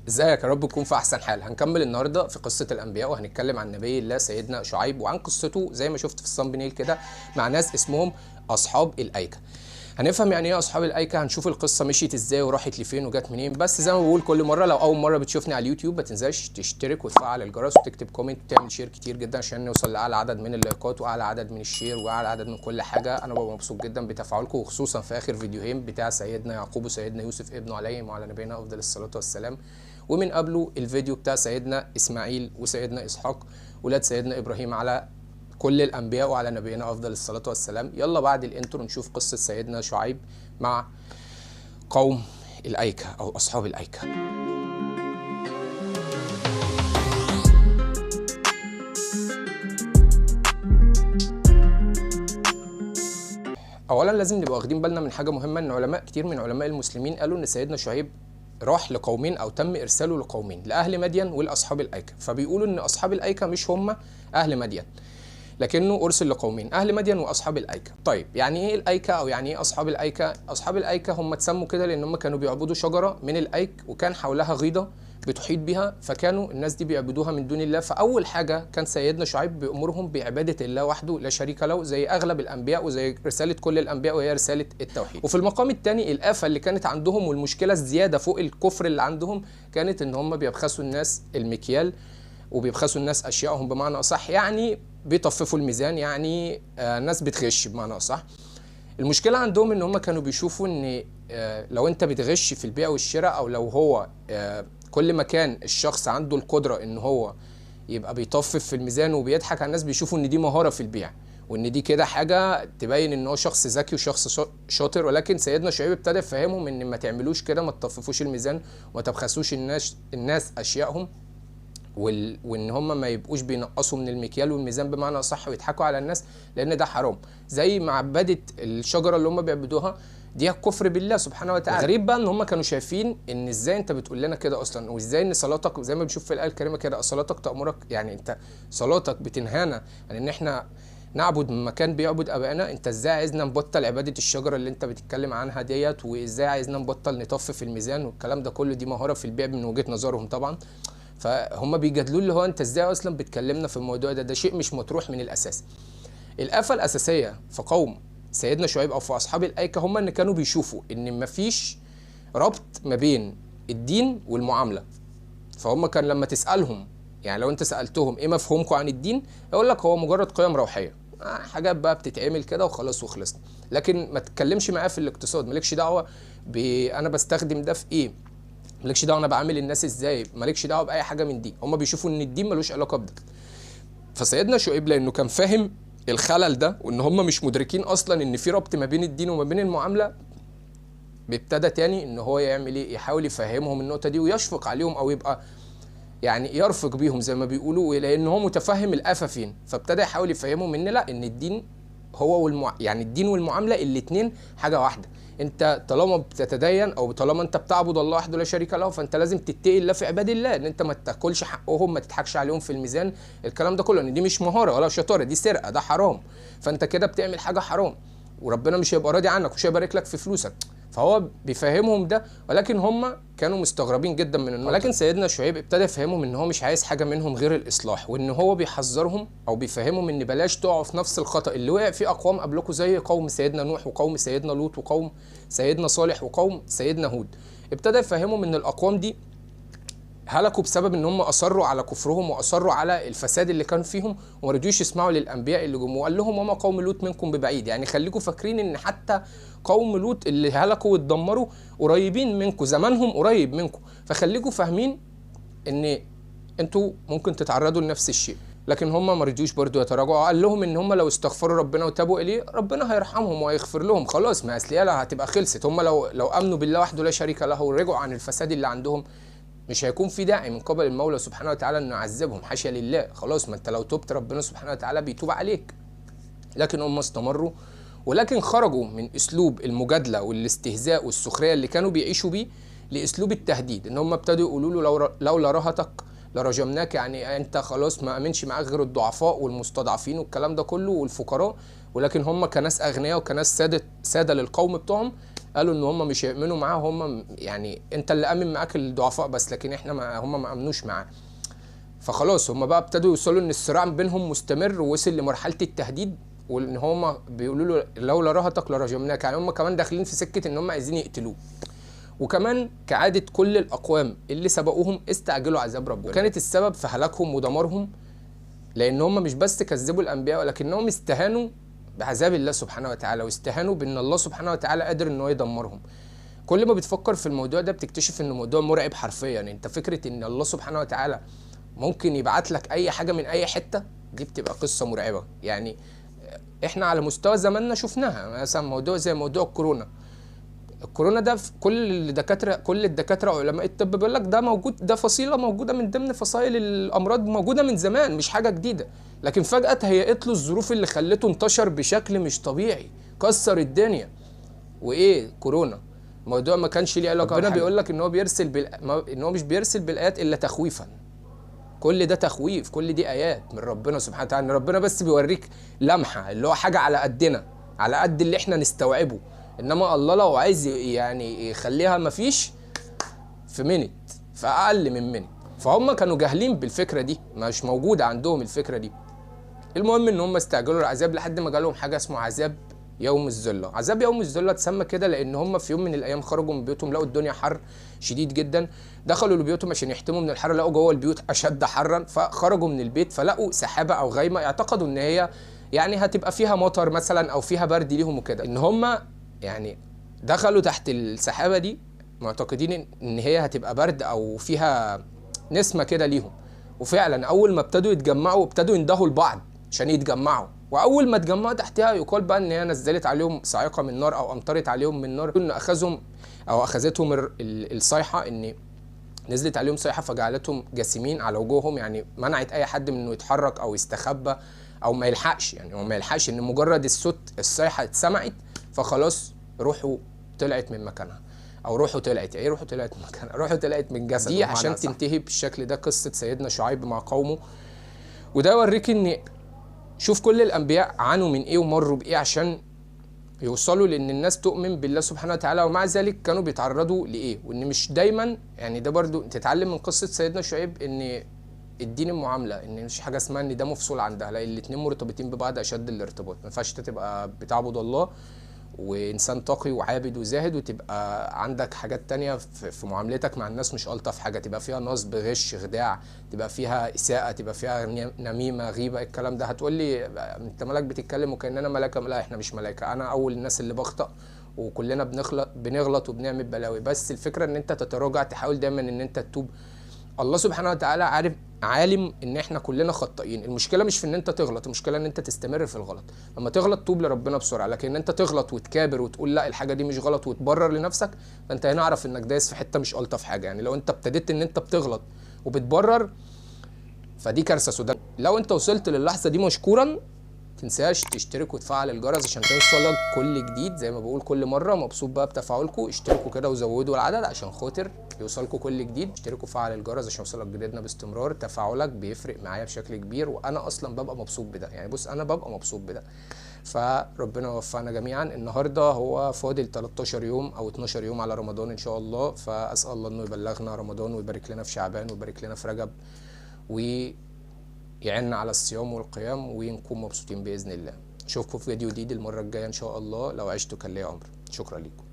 ازيك؟ يا رب تكون في احسن حال. هنكمل النهارده في قصة الانبياء، وهنتكلم عن نبي الله سيدنا شعيب وعن قصته زي ما شفت في ال thumbnail كده مع ناس اسمهم اصحاب الايكة. هنفهم يعني ايه اصحاب الايكة، هنشوف القصة مشيت ازاي وراحت لفين وجت منين. بس زي ما بقول كل مرة، لو اول مرة بتشوفني على اليوتيوب ما تنساش تشترك وتفعل الجرس وتكتب comment وتعمل share كتير جدا عشان نوصل لاعلى عدد من اللايكات واعلى عدد من ال share واعلى عدد من كل حاجة. انا ببقى مبسوط جدا بتفاعلكم، وخصوصا في اخر فيديوهين بتاع سيدنا يعقوب وسيدنا يوسف ابنه عليهم وعلى نبينا افضل الصلاة والسلام، ومن قبله الفيديو بتاع سيدنا اسماعيل وسيدنا اسحاق ولاد سيدنا ابراهيم، على كل الأنبياء وعلى نبينا أفضل الصلاة والسلام. يلا بعد ال intro نشوف قصة سيدنا شعيب مع قوم الأيكة أو أصحاب الأيكة. أولا لازم نبقى واخدين بالنا من حاجة مهمة، إن علماء كتير من علماء المسلمين قالوا إن سيدنا شعيب راح لقومين أو تم إرساله لقومين، لأهل مدين ولأصحاب الأيكة. فبيقولوا إن أصحاب الأيكة مش هم أهل مدين، لكنه أرسل لقومين، أهل مدين وأصحاب الأيكة. طيب يعني إيه الأيكة أو يعني إيه أصحاب الأيكة؟ أصحاب الأيكة هم اتسموا كده لأن هم كانوا بيعبدوا شجرة من الأيك وكان حولها غيضة بتحيط بها، فكانوا الناس دي بيعبدوها من دون الله. فأول حاجة كان سيدنا شعيب بيأمرهم بعبادة الله وحده لا شريك له، زي أغلب الأنبياء وزي رسالة كل الأنبياء، وهي رسالة التوحيد. وفي المقام الثاني الآفة اللي كانت عندهم والمشكلة الزيادة فوق الكفر اللي عندهم كانت إن هم بيبخسوا الناس المكيال وبيبخسوا الناس أشيائهم، بمعنى أصح يعني بيطففوا الميزان، يعني ناس بتغش بمعنى أصح. المشكلة عندهم إن هم كانوا بيشوفوا إن لو أنت بتغش في البيع والشراء، أو لو هو كل ما كان الشخص عنده القدرة إن هو يبقى بيطفف في الميزان وبيضحك على الناس، بيشوفوا إن دي مهارة في البيع وإن دي كده حاجة تبين إن هو شخص ذكي وشخص شاطر. ولكن سيدنا شعيب ابتدى يفهمهم إن ما تعملوش كده، ما تطففوش الميزان وما تبخسوش الناس أشيائهم، وان هم ما يبقوش بينقصوا من المكيال والميزان بمعنى اصح ويضحكوا على الناس، لان ده حرام. زي ما عبادة الشجرة اللي هم بيعبدوها دي كفر بالله سبحانه وتعالى. غريب بقى ان هم كانوا شايفين ان ازاي انت بتقول لنا كده اصلا، وازاي ان صلاتك زي ما بنشوف في الايه الكريمة كده صلاتك تامرك، يعني انت صلاتك بتنهانا عن ان احنا نعبد مكان بيعبد ابائنا، انت ازاي عايزنا نبطل عباده الشجرة اللي انت بتتكلم عنها ديت، وازاي عايزنا نبطل نطفف الميزان والكلام ده كله؟ دي مهارة في البيع من وجهه نظرهم طبعا. فهم بيجادلوا اللي هو انت ازاي اصلا بتكلمنا في الموضوع ده، ده شيء مش مطروح من الاساس. الآفة الاساسية في قوم سيدنا شعيب او في اصحاب الايكة هم ان كانوا بيشوفوا ان مفيش ربط ما بين الدين والمعاملة. فهم كان لما تسالهم، يعني لو انت سالتهم ايه مفهومكم عن الدين، يقول لك هو مجرد قيم روحية، حاجات بقى بتتعمل كده وخلاص وخلصنا. لكن ما تتكلمش معاه في الاقتصاد، مالكش دعوه انا بستخدم ده في ايه، مالكش دعوه انا بعامل الناس ازاي، مالكش دعوه باي حاجة من دي. هم بيشوفوا ان الدين ملوش علاقة بده. فسيدنا شعيب لانه كان فاهم الخلل ده وان هم مش مدركين اصلا ان في ربط ما بين الدين وما بين المعاملة، بيبتدى تاني ان هو يعمل ايه، يحاول يفهمهم النقطة دي ويشفق عليهم، او يبقى يعني يرفق بيهم زي ما بيقولوا، لان هو متفهم الآفة فين. فابتدى يحاول يفهمهم ان لا، ان الدين هو يعني الدين والمعاملة الاثنين حاجة واحدة. انت طالما بتتدين او طالما انت بتعبد الله وحده لا شريك له، فانت لازم تتقي الله في عباد الله، ان انت ما تاكلش حقهم، ما تضحكش عليهم في الميزان، الكلام ده كله، ان دي مش مهارة ولا شطارة، دي سرقه، ده حرام. فانت كده بتعمل حاجة حرام وربنا مش هيبقى راضي عنك ومش هيبارك لك في فلوسك. فهو بيفهمهم ده، ولكن هم كانوا مستغربين جدا من النقطة. ولكن سيدنا شعيب ابتدى يفهمهم ان هو مش عايز حاجة منهم غير الاصلاح، وان هو بيحذرهم او بيفهمهم ان بلاش تقعوا في نفس الخطا اللي وقع فيه اقوام قبلكم، زي قوم سيدنا نوح وقوم سيدنا لوط وقوم سيدنا صالح وقوم سيدنا هود. ابتدى يفهمهم ان الاقوام دي هلكوا بسبب ان هم اصروا على كفرهم واصروا على الفساد اللي كان فيهم وما رضيوش يسمعوا للانبياء اللي جم. وقال لهم وما قوم لوط منكم ببعيد، يعني خليكم فاكرين ان حتى قوم لوط اللي هلكوا واتدمروا قريبين منكم، زمانهم قريب منكم، فخليكم فاهمين ان انتوا ممكن تتعرضوا لنفس الشيء. لكن هم ما رضيوش برضو يتراجعوا. قال لهم ان هم لو استغفروا ربنا وتابوا اليه ربنا هيرحمهم وهيغفر لهم، خلاص ما اصل هتبقى خلصت. هم لو امنوا بالله وحده لا شريك له ورجعوا عن الفساد اللي عندهم، مش هيكون في داعي من قبل المولى سبحانه وتعالى انه يعذبهم، حاشا لله. خلاص ما انت لو تبت ربنا سبحانه وتعالى بيتوب عليك. لكن هم استمروا، ولكن خرجوا من اسلوب المجادلة والاستهزاء والسخرية اللي كانوا بيعيشوا بيه لاسلوب التهديد، ان هم ابتدوا يقولوا له لولا رهتك لرجمناك، يعني انت خلاص ما امنش معاك غير الضعفاء والمستضعفين والكلام ده كله والفقراء. ولكن هم كناس اغنياء وكناس ساده للقوم بتوعهم قالوا ان هم مش هيؤمنوا معاه، هم يعني انت اللي امن معاك الضعفاء بس، لكن احنا ما هم ما امنوش معاه. فخلاص هم بقى ابتدوا يوصلوا ان الصراع بينهم مستمر ووصل لمرحلة التهديد، وان هم بيقولوا له لولا رهتك لرجمناك، يعني هم كمان داخلين في سكة ان هم عايزين يقتلوه. وكمان كعادة كل الاقوام اللي سبقوهم استعجلوا عذاب ربنا، وكانت السبب في هلاكهم ودمارهم، لان هم مش بس كذبوا الانبياء ولكنهم استهانوا بعذاب الله سبحانه وتعالى، واستهانوا بان الله سبحانه وتعالى قادر ان هو يدمرهم. كل ما بتفكر في الموضوع ده بتكتشف ان الموضوع مرعب حرفيا. يعني انت فكرة ان الله سبحانه وتعالى ممكن يبعت لك اي حاجة من اي حتة، دي بتبقى قصة مرعبة. يعني احنا على مستوى زماننا شفناها، مثلا موضوع زي موضوع الكورونا. الكورونا ده كل الدكاترة وعلماء الطب بيقول لك ده موجود، ده فصيلة موجودة من ضمن فصائل الامراض، موجودة من زمان، مش حاجة جديدة، لكن فجاة تهيأت له الظروف اللي خلته انتشر بشكل مش طبيعي، كسر الدنيا. وايه كورونا؟ الموضوع ما كانش ليه علاقة. ربنا بيقول لك ان هو بيرسل ان هو مش بيرسل بالايات الا تخويفا. كل ده تخويف، كل دي ايات من ربنا سبحانه وتعالى، ان ربنا بس بيوريك لمحه اللي هو حاجة على قدنا، على قد اللي احنا نستوعبه، انما الله لو عايز يعني يخليها مفيش في minute، في اقل من minute. فهم كانوا جاهلين بالفكرة دي، مش موجودة عندهم الفكرة دي. المهم ان هم استعجلوا العذاب لحد ما جالهم حاجة اسمه عذاب يوم الذلة. عذاب يوم الذلة اتسمى كده لان هم في يوم من الايام خرجوا من بيوتهم، لقوا الدنيا حر شديد جدا، دخلوا لبيوتهم عشان يحتموا من الحر، لقوا جوه البيوت اشد حرا، فخرجوا من البيت فلقوا سحابه او غيمة، اعتقدوا ان هي يعني هتبقى فيها مطر مثلا او فيها برد ليهم وكده. ان هم يعني دخلوا تحت السحابة دي معتقدين ان هي هتبقى برد او فيها نسمه كده ليهم، وفعلا اول ما ابتدوا يتجمعوا ابتدوا يندهوا لبعض عشان يتجمعوا، واول ما اتجمعوا تحتها يقال بقى ان هي نزلت عليهم صاعقة من نار او امطرت عليهم من نار، ان اخذهم او اخذتهم الصيحة، ان نزلت عليهم صيحة فجعلتهم جاسمين على وجوههم، يعني منعت اي حد من انه يتحرك او يستخبى او ما يلحقش، يعني هو ما يلحقش، ان مجرد الصوت الصيحة اتسمعت فخلاص روحه طلعت من مكانها، او روحه طلعت، ايه روحه طلعت من مكانها، روحه طلعت من جسده دي. عشان تنتهي بالشكل ده قصة سيدنا شعيب مع قومه. وده يوريك ان شوف كل الانبياء عانوا من ايه ومروا بايه عشان يوصلوا لان الناس تؤمن بالله سبحانه وتعالى، ومع ذلك كانوا بيتعرضوا لايه، وان مش دايما يعني ده برضو تتعلم من قصة سيدنا شعيب ان الدين المعاملة، ان مش حاجة اسمها ان ده مفصول عن ده، لا الاثنين مرتبطين ببعض اشد الارتباط. ما ينفعش تبقى بتعبد الله وانسان تقي وعابد وزاهد وتبقى عندك حاجات تانية في معاملتك مع الناس مش الطف حاجة، تبقى فيها نصب، غش، خداع، تبقى فيها اساءه، تبقى فيها نميمة، غيبه، الكلام ده. هتقول لي انت مالك بتتكلم وكاننا ملائكة؟ لا احنا مش ملائكة، انا اول الناس اللي بخطأ وكلنا بنغلط وبنعمل بلاوي، بس الفكرة ان انت تتراجع، تحاول دايما ان انت تتوب. الله سبحانه وتعالى عارف، عالم ان احنا كلنا خطائين. المشكلة مش في ان انت تغلط، المشكلة ان انت تستمر في الغلط. لما تغلط توب لربنا بسرعة، لكن انت تغلط وتكابر وتقول لا الحاجة دي مش غلط وتبرر لنفسك، فانت هنا اعرف انك دايس في حتة مش الطف حاجة. يعني لو انت ابتديت ان انت بتغلط وبتبرر فدي كارثة سوداء. لو انت وصلت للحظة دي مشكورا، تنساش تشترك وتفعل الجرس عشان توصلك كل جديد. زي ما بقول كل مرة، مبسوط بقى بتفاعلكم، اشتركوا كده وزودوا العدد عشان خاطر يوصلكم كل جديد. اشتركوا وفعل الجرس عشان يوصلك جديدنا باستمرار. تفاعلك بيفرق معايا بشكل كبير، وانا اصلا ببقى مبسوط بده، يعني بص انا ببقى مبسوط بده. فربنا يوفقنا جميعا. النهارده هو فاضل 13 يوم او 12 يوم على رمضان ان شاء الله، فاسال الله انه يبلغنا رمضان ويبارك لنا في شعبان ويبارك لنا في رجب ويعيننا على الصيام والقيام ونكون مبسوطين باذن الله. اشوفكم في فيديو جديد المرة الجاية ان شاء الله، لو عشتوا كان ليا عمر. شكرا لكم.